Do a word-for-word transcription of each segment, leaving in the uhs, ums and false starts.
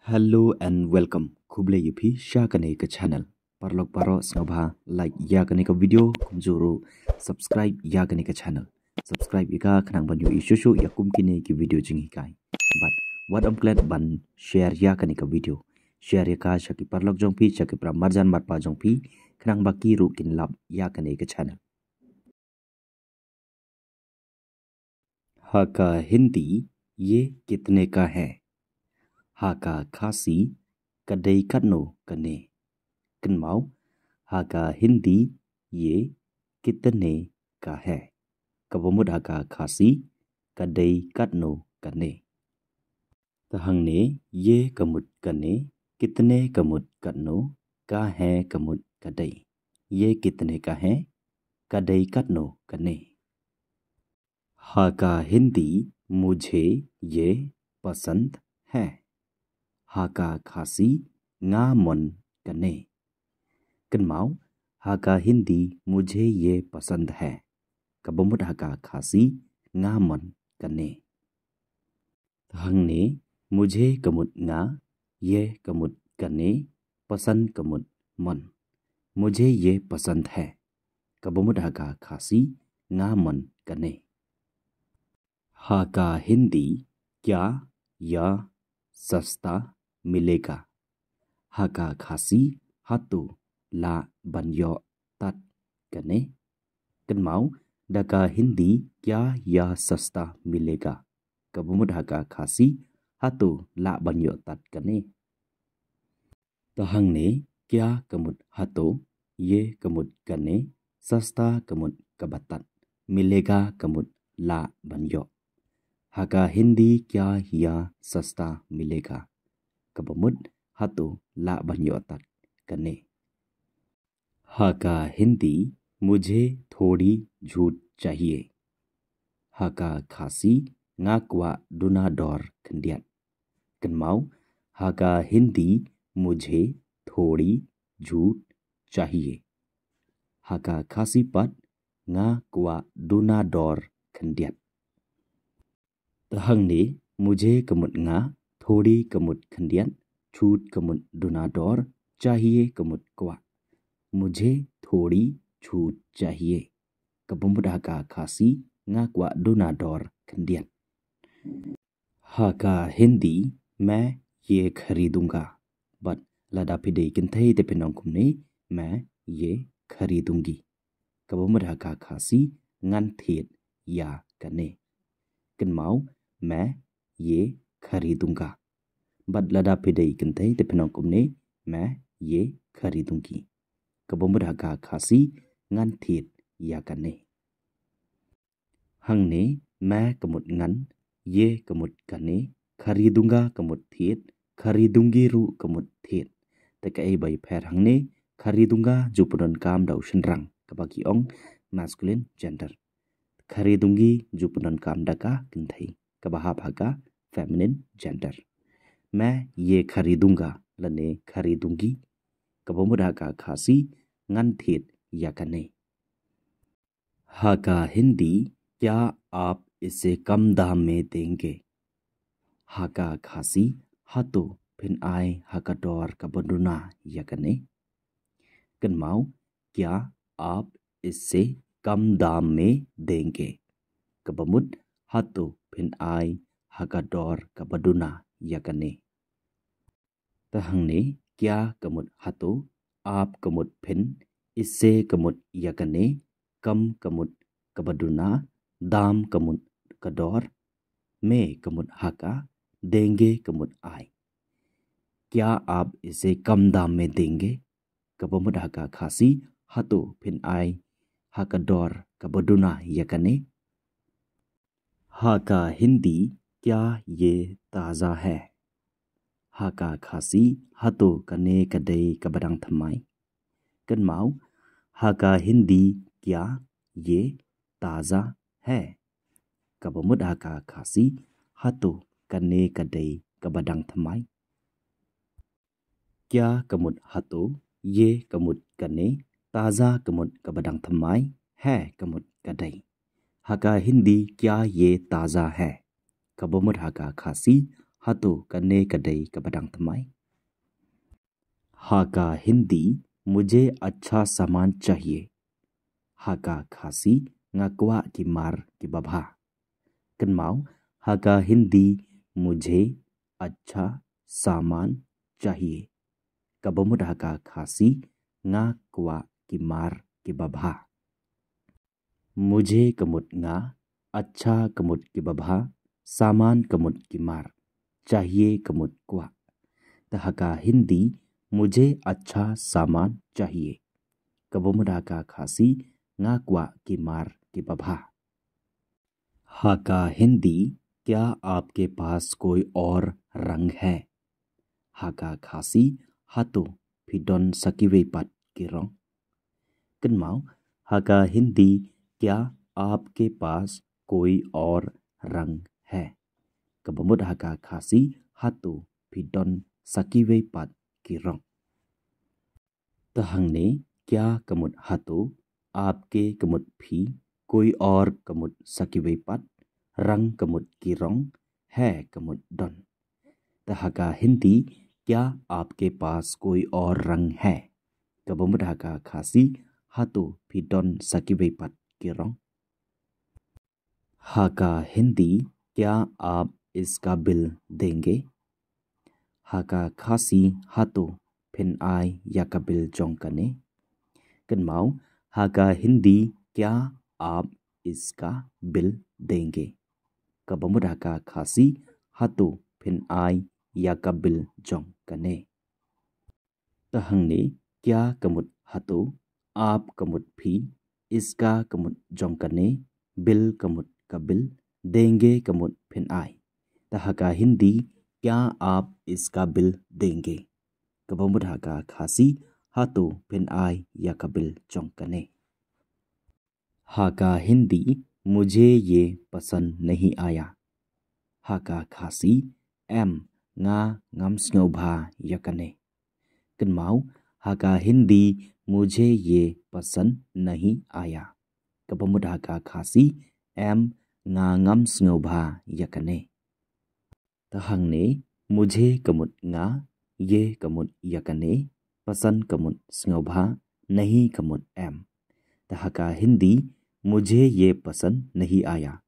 Hello and welcome. Khublei ïa phi sha kane ka channel. Paralok baroh sngewbha like ïa kane ka video, kumjuh ruh subscribe ïa kane ka channel. Subscribe ïa ka khnang ban ïohi shuh shuh ïa kum kine ki video jinghikai. Bad wat ym klet ban share ïa kane ka video. Share ïa ka sha ki paralok jong phi, sha ki para marjan marpa jong phi, khnang ba ki ruh kin lap ïa kane ka channel. Ha ka Hindi, ye kitne ka hai? Ha ka Khasi, ka dei katno kane? Kynmaw, ha ka Hindi, ye kitne ka hai? Kaba mut ha ka Khasi, ka dei katno kane? Te hangne, ye ka mut kane, kitne ka mut katno, ka hai ka mut ka dei. Ye kitne ka hai? Ka dei katno kane? Ha ka Hindi, mujhe ye pasand hai. Ha ka Khasi, nga mon kane. Kynmaw, ha ka Hindi, mujhe ye pasand hai. Kaba mut ha ka Khasi, nga mon kane. Te hangne, mujhe ka mut nga, ye ka mut kane, pasand ka mut mon. Mujhe ye pasand hai. Kaba mut ha ka Khasi, nga mon kane. Ha ka Hindi, kya yeh sasta milega? Ha ka Khasi, hato lah ban ïoh tad kane? Kynmaw, da ka Hindi, kya yeh sasta milega? Kaba mut ha ka Khasi, hato lah ban ïoh tad kane? Te hangne, kya ka mut hato, ye ka mut kane, sasta ka mut kaba tad, milega ka mut lah ban ïoh. Ha ka Hindi, kya yeh sasta milega? Kaba mut, hato lah ban ïoh tad kane? Ha ka Hindi, mujhe thodi jhoot chahiye. Ha ka Khasi, nga kwah duna dor khyndiat. Kynmaw, ha ka Hindi, mujhe thodi jhoot chahiye. Ha ka Khasi pat, nga kwah duna dor khyndiat. Te hangne, mujhe ka mut nga, thodi ka mut khyndiat, jhoot ka mut duna dor, chahiye ka mut kwah. Mujhe thodi jhoot chahiye. Kaba mut ha ka Khasi, nga kwah duna dor khyndiat. Ha ka Hindi, main ye kharidunga. Bad lada phi dei kynthei te phin ong kumne, main ye kharidungi. Kaba mut ha ka Khasi, ngan thied ïa kane. Kynmaw, main ye kharidunga. Bad lada phi dei kynthei te phin ong kumne, main ye kharidungi. Kaba mut ha ka Khasi, ngan thied ïa kane. Hangne, main ka mut ngan, ye ka mut kane, kharidunga ka mut thied, kharidungi ruh ka mut thied. Te kaei ba ïapher hangne, kharidunga ju pyndonkam da u shynrang, kaba ki ong masculine gender. Kharidungi ju pyndonkam da ka kynthei, kaba hap ha ka feminine gender. Main ye kharidunga lane kharidungi. Kaba mut ha ka Khasi, ngan thied ïa kane. Ha ka Hindi, kya aap isse kam daam mein denge? Ha ka Khasi, hato phin ai ha ka dor kaba duna ïa kane? Kynmaw, kya aap isse kam daam mein denge? Kaba mut, hato phin ai ha ka dor kaba duna ïa kane? Te hangne, kya ka mut hato, aap ka mut phin, isse ka mut ïa kane, kam ka mut kaba duna, daam ka mut ka dor, mein ka mut ha ka, denge ka mut ai. Kya aap isse kam daam mein denge? Kaba mut ha ka Khasi, hato phin ai ha ka dor kaba duna ïa kane? Ha ka Hindi, kya ye taza hai? Ha ka Khasi, hato kane ka dei kaba dang thymmai? Kynmaw, ha ka Hindi, kya ye taza hai? Kaba mut ha ka Khasi, hato kane ka dei kaba dang thymmai? Kya ka mut hato, ye ka mut kane, taza ka mut kaba dang thymmai, hai ka mut ka dei. Ha ka Hindi, kya ye taza hai? Kaba mut ha ka Khasi, hato kane ka dei kaba dang thymmai? Ha ka Hindi, mujhe achha saman chahiye. Ha ka Khasi, nga kwah ki mar kiba bha. Kynmaw, ha ka Hindi, mujhe achha saman chahiye. Kaba mut ha ka Khasi, nga kwah ki mar kiba bha. Mujhe ka mut nga, achha ka mut kiba bha, saman ka mut ki mar, chahiye ka mut kwah. Te ha ka Hindi, mujhe achha saman chahiye. Kaba mut ha ka Khasi, nga kwah ki mar kiba bha. Ha ka Hindi, kya aapke paas koi aur rang hai? Ha ka Khasi, hato phi don sa kiwei pat ki rong? Kynmaw, ha ka Hindi, kya aapke paas koi aur rang hai? Kaba mut ha ka Khasi, hato phi don sa kiwei pat ki rong? Te hangne, kya ka mut hato, aapke ka mut phi, koi aur ka mut sa kiwei pat, rang ka mut ki rong, hai ka mut don. Te ha ka Hindi, kya aapke paas koi aur rang hai? Kaba mut ha ka Khasi, hato phi don sa kiwei pat ki rong? Ha ka Hindi, kya aap iska bill denge? Ha ka Khasi, hato phin ai ïa ka bill jong kane? Kynmaw, ha ka Hindi, kya aap iska bill denge? Kaba mut ha ka Khasi, hato phin ai ïa ka bill jong kane? Te hangne, kya ka mut hato, aap ka mut phi, iska ka mut jong kane, bill ka mut ka bill, denge ka mut phin ai. Te ha ka Hindi, kya aap iska bill denge? Kaba mut ha ka Khasi, hato phin ai ïa ka bill jong kane? Ha ka Hindi, mujhe ye pasand nahi aaya. Ha ka Khasi, em, nga ngam sngewbha ïa kane. Kynmaw, ha ka Hindi, mujhe ye pasand nahi aaya. Kaba mut ha ka Khasi, em, nga ngam sngewbha ïa kane. Te hangne, mujhe ka mut nga, ye ka mut ïa kane, pasand ka mut sngewbha, nahi ka mut em. Te ha ka Hindi, mujhe ye pasand nahi aaya.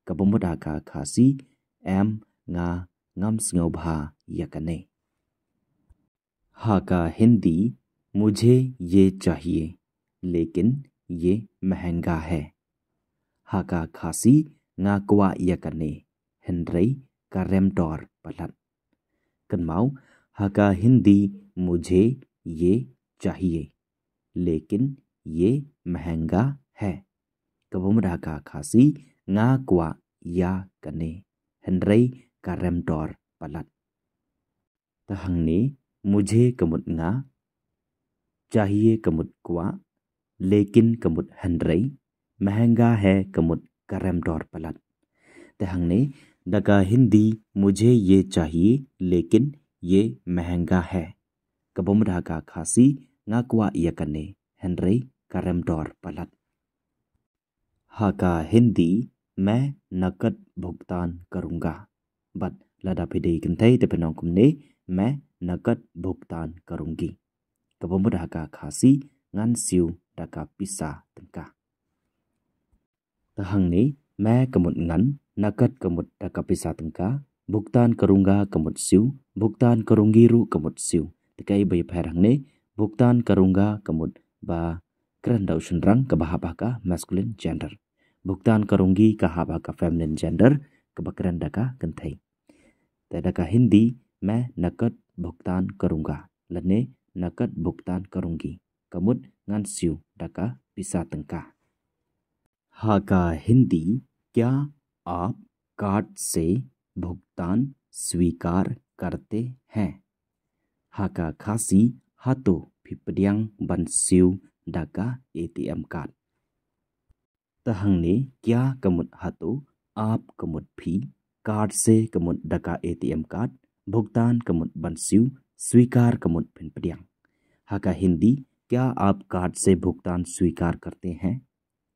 Kaba mut ha ka Khasi, em, nga ngam sngewbha ïa kane. Ha ka Hindi, mujhe ye chahiye, lekin ye mahenga hai. Ha ka Khasi, nga kwah ïa kane, hynrei ka rem dor palat. Kynmaw, ha ka Hindi, mujhe ye chahiye, lekin ye mahenga hai. Kaba mut ha ka Khasi, nga kwah ïa kane, hynrei ka rem dor palat. Te hangne, mujhe ka mut nga, chahiye ka mut kwah, lekin ka mut hynrei, mahenga hai ka mut ka rem dor palat. Te hangne, da ka Hindi, mujhe ye chahiye, lekin ye mahenga hai. Kaba mut ha ka Khasi, nga kwah ïa kane, hynrei ka rem dor palat. Ha ka Hindi, main nakad bhugtan karunga. Bad lada phi dei kynthei te phin ong kumne, main nakad bhugtan karungi. Kaba mut ha ka Khasi, ngan siew da ka pisa tyngka. Te hangne, main ka mut ngan, nakad ka mut da ka pisa tyngka, bhugtan karunga ka mut siew, bhugtan karungi ruh ka mut siew. Te kaei ba ïapher hangne, bhugtan karunga ka mut ba kren da u shynrang kaba hap ha ka masculine gender. Bhugtan karungi ka hap ha ka feminine gender kaba kren da ka kynthei. Te da ka Hindi, main nakad bhugtan karunga, lane nakad bhugtan karungi. Ka mut ngan siew da ka pisa tyngka. Ha ka Hindi, kya aap card se bhugtan swikar karte hain? Ha ka Khasi, hato phi pdiang ban siew da ka A T M card? Te hangne, kya ka mut hato, aap ka mut phi, card se ka mut da ka A T M card, bhugtan ka mut ban siew, swikar ka mut phin pdiang. Ha ka Hindi, kya aap card se bhugtan swikar karte hain?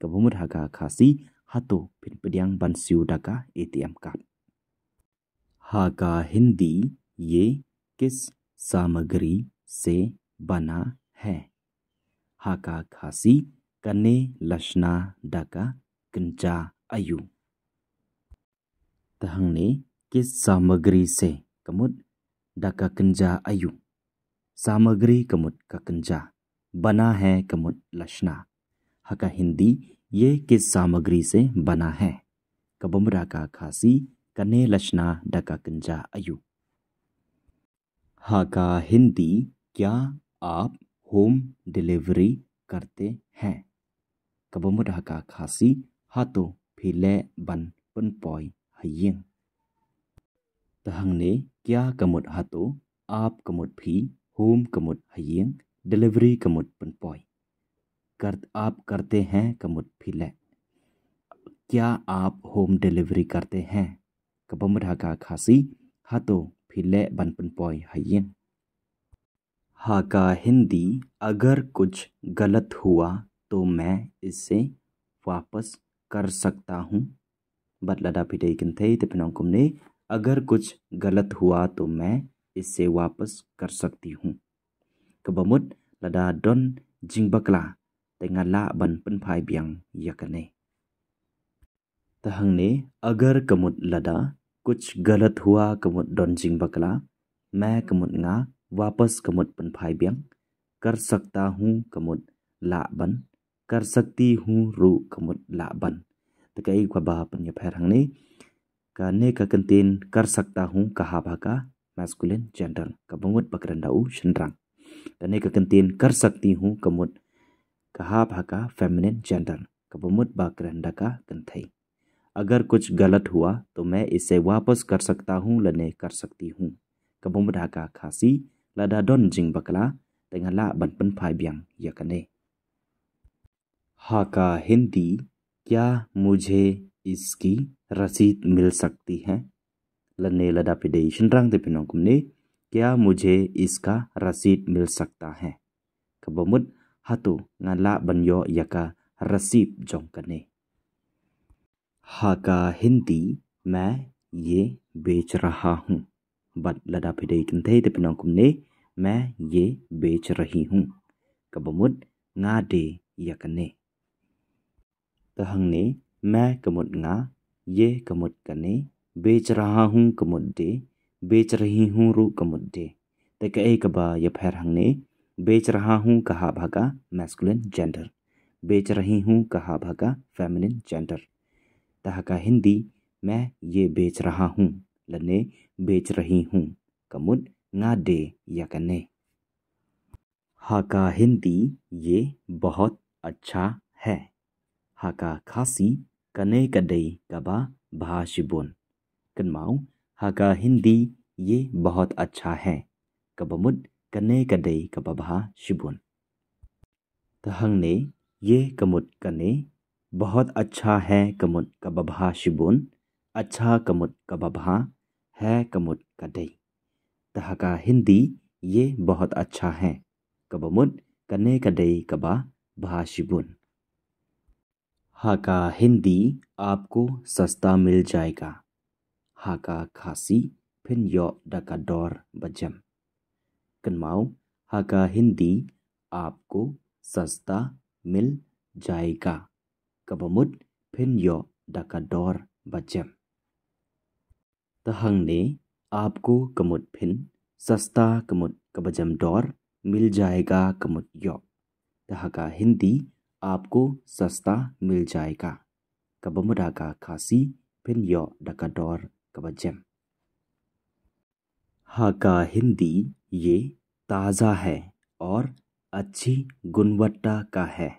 Kaba mut ha ka Khasi, hato phin pdiang ban siew da ka A T M card? Ha ka Hindi, ये किस सामग्री से बना है? Ha ka Khasi, kane la shna da ka kynja aïu? Te hangne, किस सामग्री से, ka mut da ka kynja aïu? सामग्री ka mut ka kynja, बना है ka mut la shna. Ha ka Hindi, ये किस सामग्री से बना है? Kaba mut ha ka Khasi, kane la shna da ka kynja aïu? Ha ka Hindi, क्या आप होम डिलीवरी करते हैं? Kaba mut ha ka Khasi, hato phi leh ban pynpoi ha ïing? Te hangne, क्या ka mut hato, आप ka mut phi, होम ka mut ha ïing, डिलीवरी ka mut pynpoi. कर, आप करते हैं ka mut phi leh. क्या आप होम डिलीवरी करते हैं? Kaba mut ha ka Khasi, hato phi leh ban pynpoi ha ïing? Ha ka Hindi, अगर कुछ गलत हुआ तो मैं इसे वापस कर सकता हूँ. Bad lada phi dei kynthei te phin ong kumne, अगर कुछ गलत हुआ तो मैं इसे वापस कर सकती हूँ. Kaba mut, lada don jingbakla, te nga lah ban pynphai biang ïa kane. Te hangne, अगर ka mut lada, कुछ गलत हुआ ka mut don jingbakla, मैं ka mut nga, वापस ka mut pynphai biang, कर सकता हूँ ka mut lah ban, कर सकती हूँ ruh ka mut lah ban. Te kaei kaba pynïapher hangne, kane ka kyntien कर सकता हूँ ka hap ha ka masculine gender, kaba mut ba kren da u shynrang. Kane ka kyntien कर सकती हूँ ka mut ka hap ha ka feminine gender, kaba mut ba kren da ka kynthei. अगर कुछ गलत हुआ तो मैं इसे वापस कर सकता हूँ lane कर सकती हूँ. Kaba mut ha ka Khasi, lada don jingbakla, te nga lah ban pynphai biang ïa kane. Ha ka Hindi, क्या मुझे इसकी रसीद मिल सकती है? Lane lada phi dei shynrang te phin ong kumne, क्या मुझे इसका रसीद मिल सकता है? Kaba mut, hato nga lah ban ïoh ïa ka receipt jong kane? Ha ka Hindi, मैं ये बेच रहा हूँ. Bad lada phi dei kynthei te phin ong kumne, मैं ये बेच रही हूँ. Kaba mut, nga die ïa kane. Te hangne, मैं ka mut nga, ये ka mut kane, बेच रहा हूँ ka mut die, बेच रही हूँ ruh ka mut die. Te kaei kaba ïapher hangne, बेच रहा हूँ ka hap ha ka masculine gender, बेच रही हूँ ka hap ha ka feminine gender. Te ha ka Hindi, मैं ये बेच रहा हूँ lane बेच रही हूँ, ka mut nga die ïa kane. Ha ka Hindi, ये बहुत अच्छा है. Ha ka Khasi, kane ka dei kaba bha shibun. Kynmaw, ha ka Hindi, ये बहुत अच्छा है, kaba mut kane ka dei kaba bha shibun. Te hangne, ये ka mut kane, बहुत अच्छा है ka mut kaba bha shibun, अच्छा ka mut kaba bha, है ka mut ka dei. Te ha ka Hindi, ये बहुत अच्छा है, kaba mut kane ka dei kaba bha shibun. Ha ka Hindi, आपको सस्ता मिल जाएगा. Ha ka Khasi, phin ïoh da ka dor bajem. Kynmaw, ha ka Hindi, आपको सस्ता मिल जाएगा, kaba mut phin ïoh da ka dor bajem. Te hangne, आपको ka mut phin, सस्ता ka mut kaba jem dor, मिल जाएगा ka mut ïoh. Te ha ka Hindi, आपको सस्ता मिल जाएगा, kaba mut ha ka Khasi, phin ïoh da ka dor kaba jem. Ha ka Hindi, ये ताज़ा है और अच्छी गुणवत्ता का है.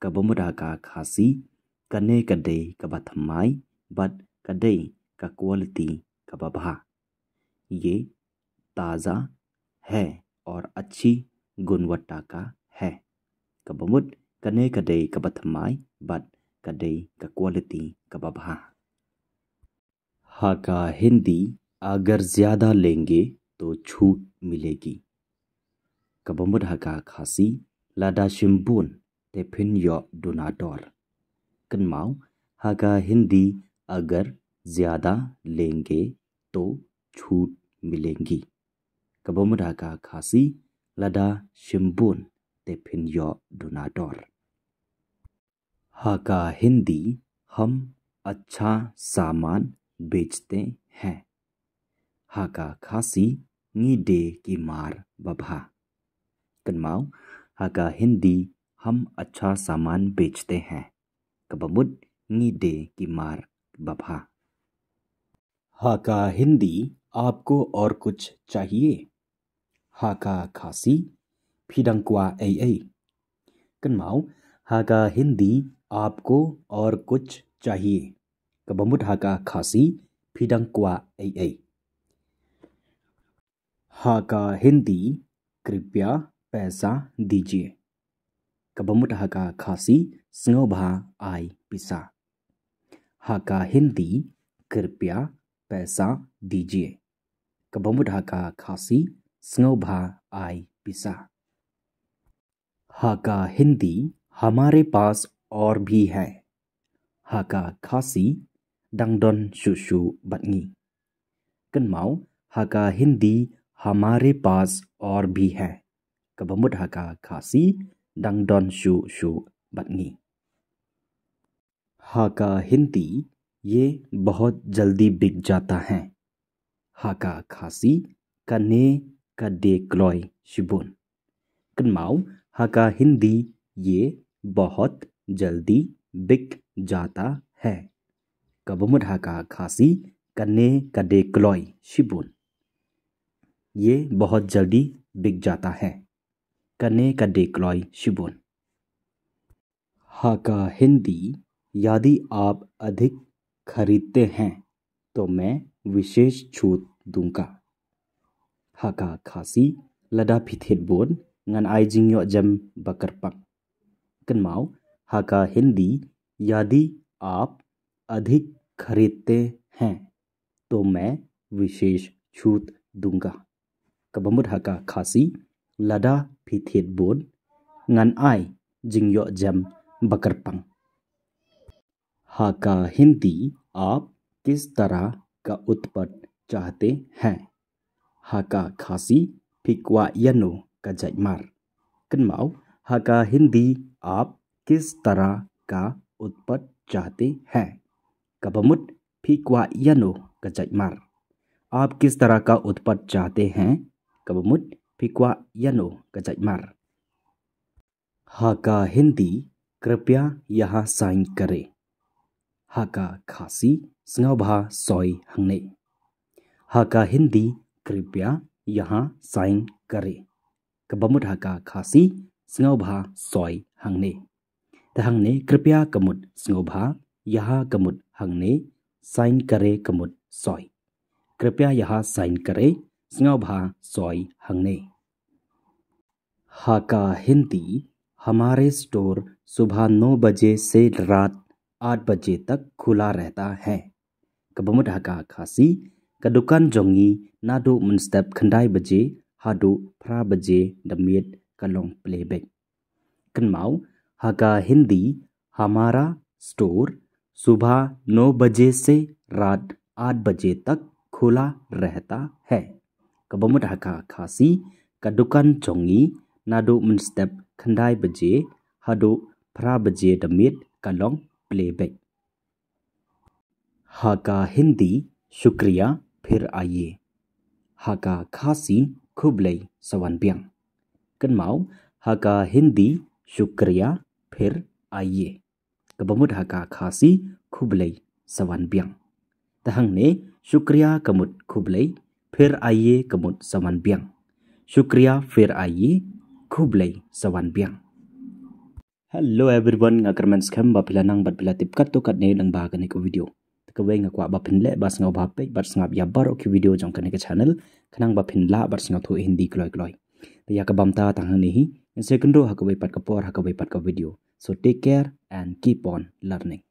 Kaba mut ha ka Khasi, kane ka dei kaba thymmai bad ka dei ka quality kaba bha. ये ताज़ा है और अच्छी गुणवत्ता का है. Kaba mut, kane ka dei kaba thymmai bad ka dei ka quality kaba bha. Ha ka Hindi, अगर ज़्यादा लेंगे तो छूट मिलेगी. Kaba mut ha ka Khasi, lada shim bun te phin ïoh duna dor. Kynmaw, ha ka Hindi, अगर ज़्यादा लेंगे तो छूट मिलेंगी। Kaba mut ha ka Khasi, lada shim bun te phin ïoh duna dor. Ha ka Hindi, हम अच्छा सामान बेचते हैं। Ha ka Khasi, ngi die ki mar babha. Kynmaw, ha ka Hindi, हम अच्छा सामान बेचते हैं. Kaba mut, ngi die ki mar babha. Ha ka Hindi, आपको और कुछ चाहिए? Ha ka Khasi, phi dang kwah ei ei? Kynmaw, ha ka Hindi, आपको और कुछ चाहिए? Kaba mut ha ka Khasi, phi dang kwah ei ei? Ha ka Hindi, कृपया पैसा दीजिए. Kaba mut ha ka Khasi, sngewbha ai pisa. Ha ka Hindi, कृपया पैसा दीजिए. Kaba mut ha ka Khasi, sngewbha ai pisa. Ha ka Hindi, हमारे पास और भी है. Ha ka Khasi, dang don shuh shuh bad ngi. Kynmaw, ha ka Hindi, हमारे पास और भी है. Kaba mut ha ka Khasi, dang don shuh shuh bad ngi. Ha ka Hindi, ये बहुत जल्दी बिक जाता है. Ha ka Khasi, kane ka die kloi shibun. Kynmaw, ha ka Hindi, ये बहुत जल्दी बिक जाता है. Kaba mut ha ka Khasi, kane ka die kloi shibun. ये बहुत जल्दी बिक जाता है. Kane ka die kloi shibun. Ha ka Hindi, यदि आप अधिक खरीदते हैं तो मैं विशेष छूट दूंगा. Ha ka Khasi, lada phi thied bun, ngan ai jingïoh jem ba kyrpang. Kynmaw, ha ka Hindi, यदि आप अधिक खरीदते हैं तो मैं विशेष छूट दूंगा. Kaba mut ha ka Khasi, lada phi thied bun, ngan ai jingïoh jem ba kyrpang. Ha ka Hindi, आप किस तरह का उत्पाद चाहते हैं? Ha ka Khasi, phi kwah ïano ka jait mar. Kynmaw, ha ka Hindi, आप किस तरह का उत्पाद चाहते हैं? Kaba mut, phi kwah ïano ka jait mar. आप किस तरह का उत्पाद चाहते हैं? Kaba mut, phi kwah ïano ka jait mar. Ha ka Hindi, कृपया यहाँ साइन करें. Ha ka Khasi, sngewbha soi hangne. Ha ka Hindi, कृपया यहाँ साइन करें. Kaba mut ha ka Khasi, sngewbha soi hangne. Te hangne, कृपया ka mut sngewbha, यहाँ ka mut hangne, साइन करें ka mut soi. कृपया यहाँ साइन करें, sngewbha soi hangne. Ha ka Hindi, हमारे स्टोर सुबह नौ बजे से रात आठ बजे तक खुला रहता है. Kaba mut ha ka Khasi, ka dukan jong ngi naduh mynstep khyndai baje haduh phra baje da miet ka long plie beit. Kynmaw, ha ka Hindi, हमारा स्टोर सुबह नौ बजे से रात आठ बजे तक खुला रहता है. Kaba mut ha ka Khasi, ka dukan jong ngi naduh mynstep khyndai baje haduh phra baje da miet ka long plie beit. Ha ka Hindi, शुक्रिया फिर आइए. Ha ka Khasi, khublei sa wan biang. Kynmaw, ha ka Hindi, शुक्रिया फिर आइए. Kaba mut ha ka Khasi, khublei sa wan biang. Te hangne, शुक्रिया ka mut khublei, फिर आइए ka mut sa wan biang. शुक्रिया फिर आइए, khublei sa wan biang. Hello everyone, nga kyrmen skhem ba phi la nang bad phi la tip katto katne lyngba kane ka video. Te kawei nga kwah ba phin leh ba sngewbha peit bad sngap ïa baroh ki video jong kane ka channel, khnang ba phin lah bad sngewthuh Hindi kloi kloi. Te ïa kaba mynta tang hangne hi, ngin sa ïakynduh ha kawei pat ka por ha kawei pat ka video. So take care and keep on learning.